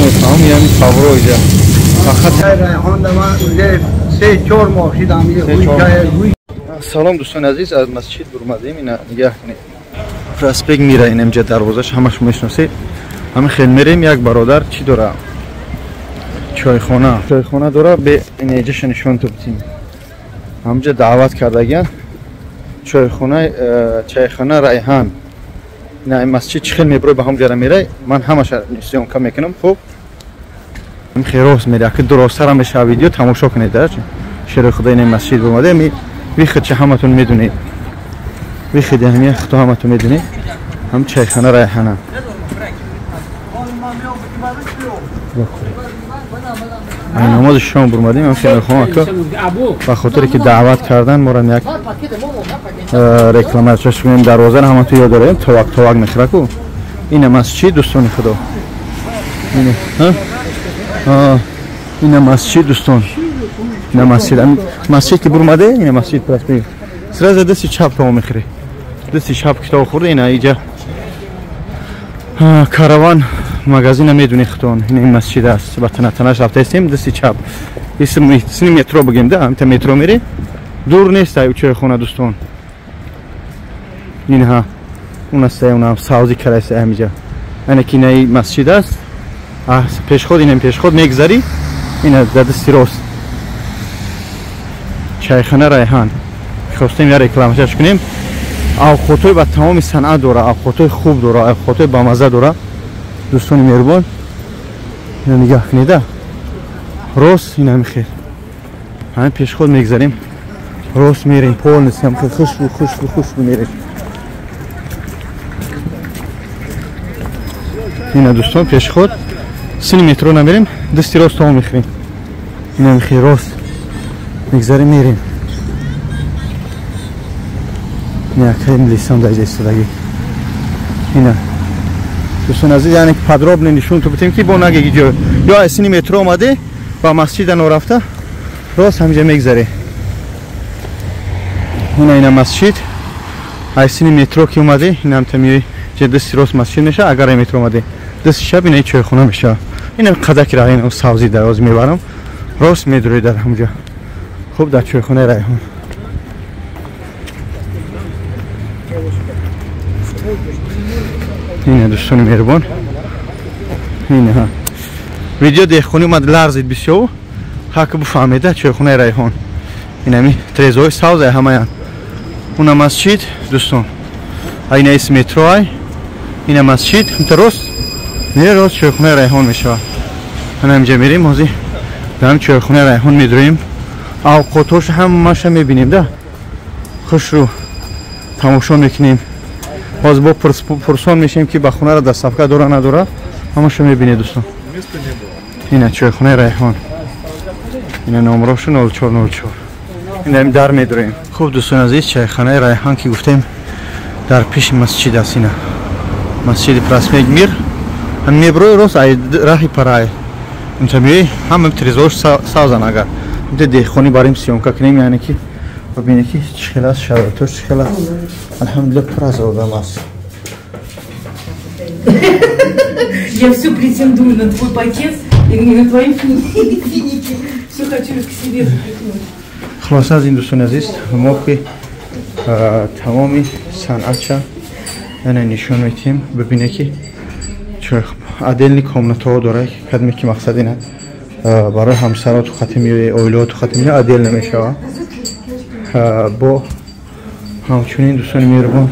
намефаҳмам, яъне фавро иҷа. Фақат 3-4 моҳ шидам. Салом дӯстони азиз, аз масҷид бурмадем. Ина нигаҳ кунед. Проспект Мира ин инҷа дарвозаш ҳамаш мешиносед. Ҳамин хел мерем, як бародар чӣ дора? Чойхона. Чойхона дора, бе ин иҷаша нишон ту битим. Ҳамҷа даъват кардагиян. Чойхона, чайхона Райҳан. Ина ин масҷид чӣ хел меброи ба ҳам ҷара мерай, ман ҳамаша съёмка мекунам. Хуб. Ҳамин хел рост мере, аки дуростара мешава видео тамошо кунед, шерои худо ин масҷид омада, ми вихид чӣ ҳаматон медунед. Вихид ҳамин худо ҳаматон медунед. Ҳам чайхона Райҳана. Намози шом бурмадем, ҳам хеле мехоҳам ака ба хотире ки даъват кардан морам як реклама чаш кунем. Дарвозаро ҳаматон ёд дорем, товак товак мехӯра ку. Ина масҷид дӯстони худо. Ина масҷид дӯстон. Ина масҷид. Масҷид ки бурмаде, ина масҷид проспект. Сразу дасти чап то мехӯре. Дасти чап китоб хӯрда, ина иҷа караван магазина медуни худон. Ин масҷид аст. Ба танатанаш рафтаистем, дасти чап. Исми метро бигем, да, ҳамта метро мере. Дур нест ай чойхона дӯстон. Инҳа он аст, онам савзи караст ҳамиҷа. Ана ки инаи масҷид аст. Пешход, инам пешход мегзари. Ина дар дасти рост. Чайхона Райҳан. Хостем я рекламашаш кунем. Авқотҳои ба тамоми санъат дора, авқотҳои хуб дора, авқотҳои бамаза дора. Дӯстони меҳрубон, ина нигаҳ кунеда. Рост ина мехел. Ҳамин пешход мегзарем. Рост мерем, полностью ҳам хушбу хушбу хушбу мерем. Ина дӯстон пешход сини метро намерем, дасти рост то мехӯрем. Ина мехел рост мегзарем, мерем. Ина кайм лисан дар истодагӣ. Ина дӯстон азиз, яъне подробно нишон ту битем ки бо наги ҷо ё аз сини метро омаде ба масҷида норафта рост ҳамҷа мегзаре. Ина ина масҷид. Аз сини метро ки омаде, ина ҳамта миёи ҷа дасти рост масҷид меша, агар метро омаде дасти чап ина чойхона меша. Ина қадаки ра ина савзи дароз мебарам, рост медуред дар ҳамҷа. Хуб, дар чойхонаи Райҳон. Ина дӯстони меҳрубон, ина видео деҳқонӣ омад, ларзид бисёр, ҳак буфаҳмеда чойхонаи Райҳон. Инами трезои савзай ҳамаян. Уна масҷид дӯстон, ина ис метро ай, ина масҷид, инта рост мере, рост чойхонаи Райҳон мешавад. Ана инҷа мерем, ҳозир дар чойхонаи Райҳон медурем, авқотҳош ҳамаша мебинем, да хушрӯ тамошо мекунем. Ҳозир бо пурсон мешавем ки ба хонаро доставка дора надора, ҳамаша мебинед дӯстон. Ина чойхонаи Райҳон, ина номрошу 0404. Ина дар медурем. Хуб дӯстони азиз, чайхонаи Райҳон ки гуфтем дар пеши масҷид аст. Ина масҷиди проспект Мир. Ҳам меброи рост ай раҳи парай. Инҷа меои ҳама трезош савзан. Агар инҷа деҳқонӣ барем съёмка кунем, яъне ки бибинед ки чӣ хел аст, шароитош чӣ хел аст. Алҳамдулилла пур аз одам аст. Я все претендую на твой пакет и на твои финики. Все хочу к себе запихнуть. Хулоса аз ин дӯстони азиз, мо ки тамоми санъатша яъне нишон медиҳем, бибинед ки отдельный комнатаҳо дора, кадме ки мақсад ина барои ҳамсароту хати меои, оилаоту хати меои, отдельно мешавад. Бо ҳамчунин дӯстони меҳрубон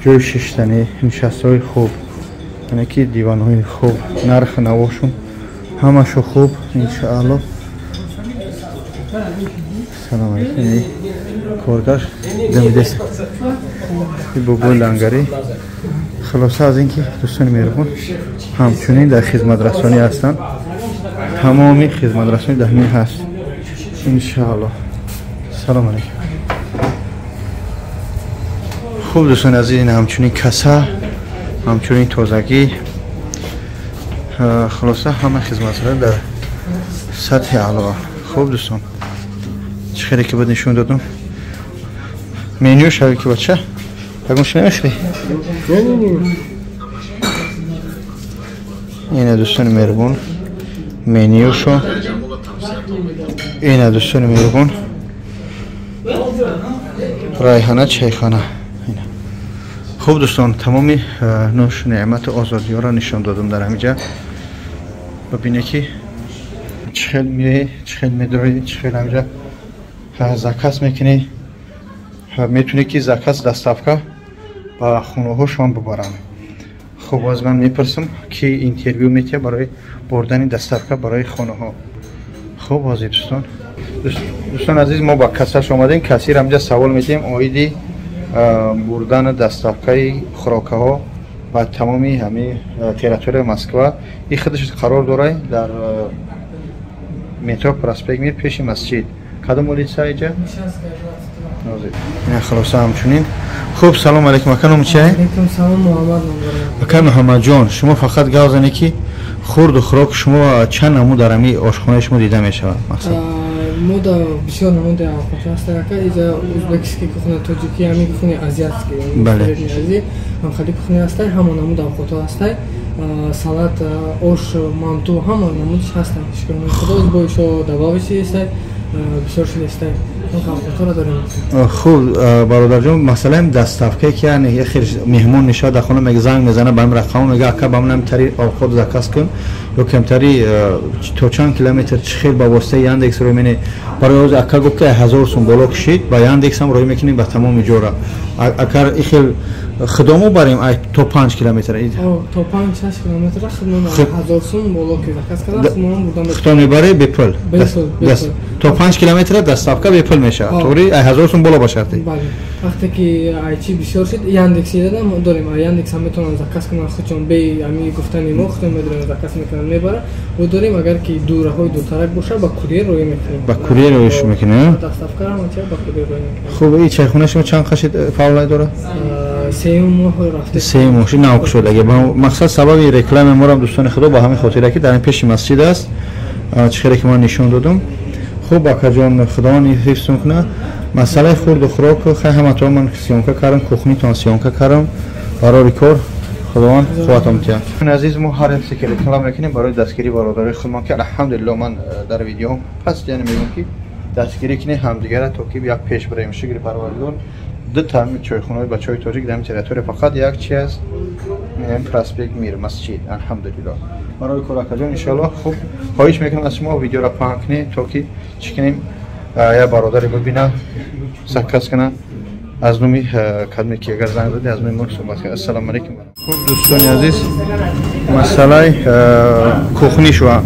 ҷои шиштанӣ, нишастҳои хуб, яъне ки диванҳои хуб, нархи навошун ҳамашо хуб, иншаалло. Салом алейкум. Коргар дамидест бобои лангарӣ. Хулоса аз ин ки дӯстони меҳрубон ҳамчунин дар хизматрасонӣ ҳастанд, тамоми хизматрасонӣ дар ҳамин ҳаст, иншаалло. Салом алейкум. Хуб дӯстони азиз, ин ҳамчунин каса, ҳамчунин тозагӣ, хулоса ҳама хизматрасонӣ дар сатҳи аъло. Хуб дӯстон, чӣ хеле ки буд нишон додам. Меню шави ки бача ягон чи намехӯрӣ? Ина дӯстони меҳрубон менюшо. Ина дӯстони меҳрубон Райҳона чайхона. Хуб дӯстон, тамоми нӯш неъмату озодиҳоро нишон додам дар ҳамиҷа. Бибинед ки чӣ хел меоӣ, чӣ хел медроӣ, чӣ хел ҳамиҷа заказ мекунӣ. Метавонӣ ки заказ доставка ба хонаҳошон бибаранд. Хуб, боз ман мепурсам ки интервю метиҳад барои бурдани доставка барои хонаҳо. Хуб, ҳозир дӯстон. Дӯстон азиз, мо ба кассаш омадем. Кассир ҳамҷа савол медиҳем оиди бурдани доставкаи хӯрокаҳо ба тамоми ҳамин территорияи Москва. И худаш қарор дорад дар метро Проспект Мир пеши масҷид. Кадом улица иҷа? Ина хулоса ҳамчунин. Хуб, салом алейкум. Ака, номи чия? Алейкум салом, Муҳаммад ном дорам. Ака Муҳаммадҷон, шумо фақат гап занед ки хурду хӯрок шумо чанд намуд дар ҳамин ошхонаи шумо дида мешавад? Мақсад мо да бисёр намуди овқатҳо ҳаст ака. Иҷа узбекский кухня, тоҷикӣ, ҳамин кухня азиатский, Средней ҳамхали кухня ҳастай, ҳама намуд овқатҳо ҳастай. Салат, ош, манту, ҳама намудш ҳастай. Шукрона Худо, бо ишо добавочи ҳастай, бисёр шудастай. Овқатҳоро дорем. Хуб, бародарҷон, масъалаи доставкае ки яъне яхел меҳмон мешавад дар хона, мега занг мезана ба ҳамин рақам, мега ака, ба ман ҳамтари овқот заказ кун ё камтари то чанд километр чӣ хел ба воситаи Яндекс рӯй мене. Барои ҳозир ака гуфт ки 1000 сум боло кишид, ба Яндекс ҳам рӯй мекунем ба тамоми ҷора. Агар ихел худомо барем то 5 километр. То 5-6 километр худмон 1000 сум боло ки заказ карда, худмон бурда мекунем. Худо мебаре бепул. То 5 километр доставка бепул мешавад. Тури 1000 сум боло бошад. Бале. Вақте ки айчи бисёр шуд, Яндекс дадам дорем. Яндекс ҳам метавонанд заказ кунанд худшон, бе ами гуфтани мо худшон медорем заказ мекунанд, мебаранд. Мо дорем агар ки дураҳои дуртарак бошад, ба курьер рӯй мекунем. Ба курьер рӯй мекунем? Доставка ҳам ба курьер рӯй мекунем. Хуб, ин чайхона шумо чанд қашид фаъолият дорад? Сеюм моҳ рафта. Сеюм моҳ шуд, нав шуд. Агар мақсад сабаби реклама морам дӯстони худо ба ҳамин хотира ки дар ин пеши масҷид аст, чӣ хеле ки ман нишон додам. Хуб, акаҷон, худованд ҳифзтон кунад. Масъалаи хурду хӯрок хай ҳаматон ман съёмка кардам, кухнитон съёмка кардам. Барори кор худованд қувватон диҳад. Азиз, мо ҳар як ки реклама мекунем барои дастгирии бародарои худмон ки алҳамдулиллоҳ ман дар видео пас яъне мегӯям ки дастгирӣ кунед ҳамдигарро то ки як пеш барем. Шукри Парвардигор, ду та чойхонаҳои бачаҳои тоҷик дар ин территория фақат як чи аст, проспект Мир масҷид. Алҳамдулиллоҳ. Барои кор акаҷон иншоаллоҳ. Хуб, хоҳиш мекунам аз шумо видеоро паҳн кунед то ки чӣ кунем, як бародаре бибинад, заказ кунад аз номи кадме ки агар занг зади аз номи мо суҳбат кунад. Ассалому алайкум. Хуб дӯстони азиз, масъалаи кухнишва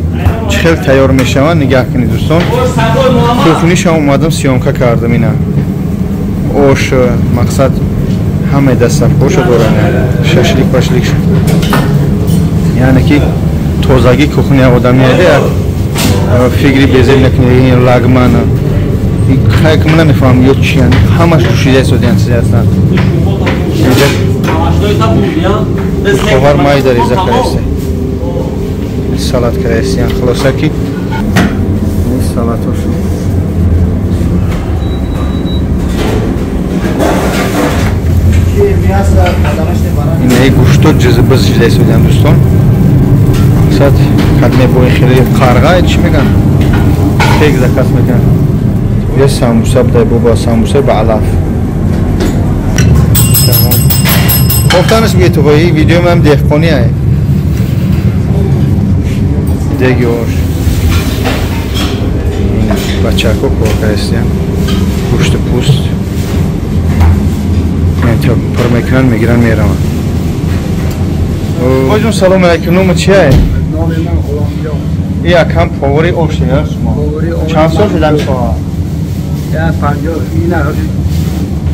чӣ хел тайёр мешаванд нигаҳ кунед дӯстон. Кухнишам омадам съёмка кардам. Ина ош мақсад ҳамаи доставкаҳошо доранд, шашлик пашлик, яъне ки тозагӣ кухня одамияде як фикри безеб накунед. Ин лагман хайк ман намефаҳмам ё чи, ҳамаш пӯшида истодиян чизе ҳастанд. Ховар майда реза кардаст, салат кардаистиян. Хулоса ки салатошо инаи гӯшто ҷизбиз шида истодиян дӯстон. Мақсад кадме бо хеле қарға чӣ меган, хек заказ мекунанд. Я самбуса бдай боба, самбуса ба алаф. Кофтанаш бие ту ин видео ман деҳқонӣ ай. Деги ош. Бачако кор кардастиян. Гӯшти пӯст. Пур мекунанд, мегиранд, мераванд. Оҷон, салом алайкум. Номи чи ай? Номи ман Ғуломҷон. И якам повари ош я шумо. Чанд сол шуд ҳамин соҳа? Я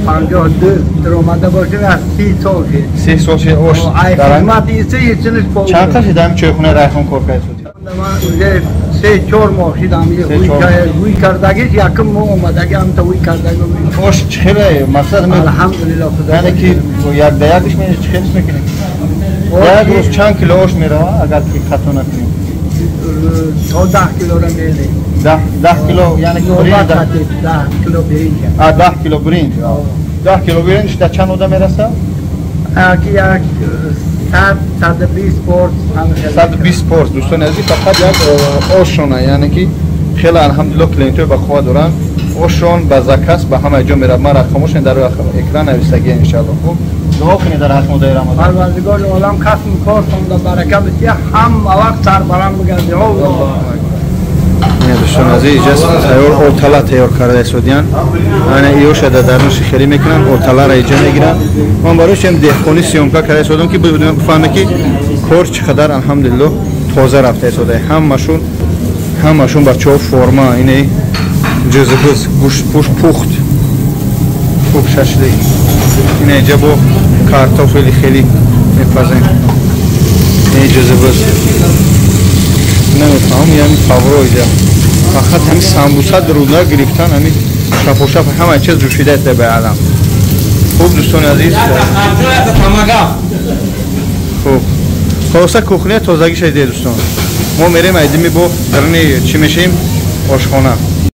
52 даромада бошем, аз 30 сол шуд. 30 сол шуд ош. Ай хизмат исиниш повар. Чанд қашид ҳамин чойхонаи Райхон кор кардед? Ман уже 3-4 моҳ шуд ҳамин ҳуй кардагиш, якум моҳ омадаги ҳамта ҳуй кардаги. Ош чӣ хеле мақсад? Алҳамдулиллоҳ, Худо. Яъне ки як да якш чӣ хелиш мекунед? Як рӯз чанд кило ош меравад агар ки хато накунем? То 10 килора мерем. 10 кило, яъне ки биринҷ? 10 кило биринҷ. 10 кило биринҷ. 10 кило биринҷ дар чанд одам мерасад? Ки як 100, 120 порс. 120 порс, дӯстони азиз, фақат як ошона, яъне ки хеле, алҳамдулилло, клиентҳои бақувват доранд. Ошон ба заказ ба ҳама ҷо меравад. Ман рақамошон дар экран нависагия, иншалло. Хуб, дуо кунед дар ҳаққи модаи Рамазон. Парвардигори олам касбу кортонда барака бития, ҳама вақт сарбаланд бигарди. Ина, дӯстони азиз, иҷа тайёр отала тайёр карда истодиян. Ана иёша дар дарунши хеле мекунанд, оталаро иҷа мегиранд. Ман барои чем деҳқонӣ съёмка карда истодам, ки бифаҳме, ки кор чӣ қадар, алҳамдулилло, тоза рафта истода. Ҳамашун бачаҳо форма, инаи ҷузбуз, гӯшт пуш пухт, хуб, шашлик. Ина иҷа бо картофели хеле мепазем. Инаи ҷузбуз, намефаҳмам, ями фавро иҷа фақат ҳами самбуса руда гирифтан, ҳами шапошап, ҳама чиз ҷӯшида иста ба алам. Хуб, дӯстони азиз, хуб, хулоса, кухня тозагӣ шадиде. Дӯстон, мо мерем айдими бо дарни чӣ мешем, ошхона.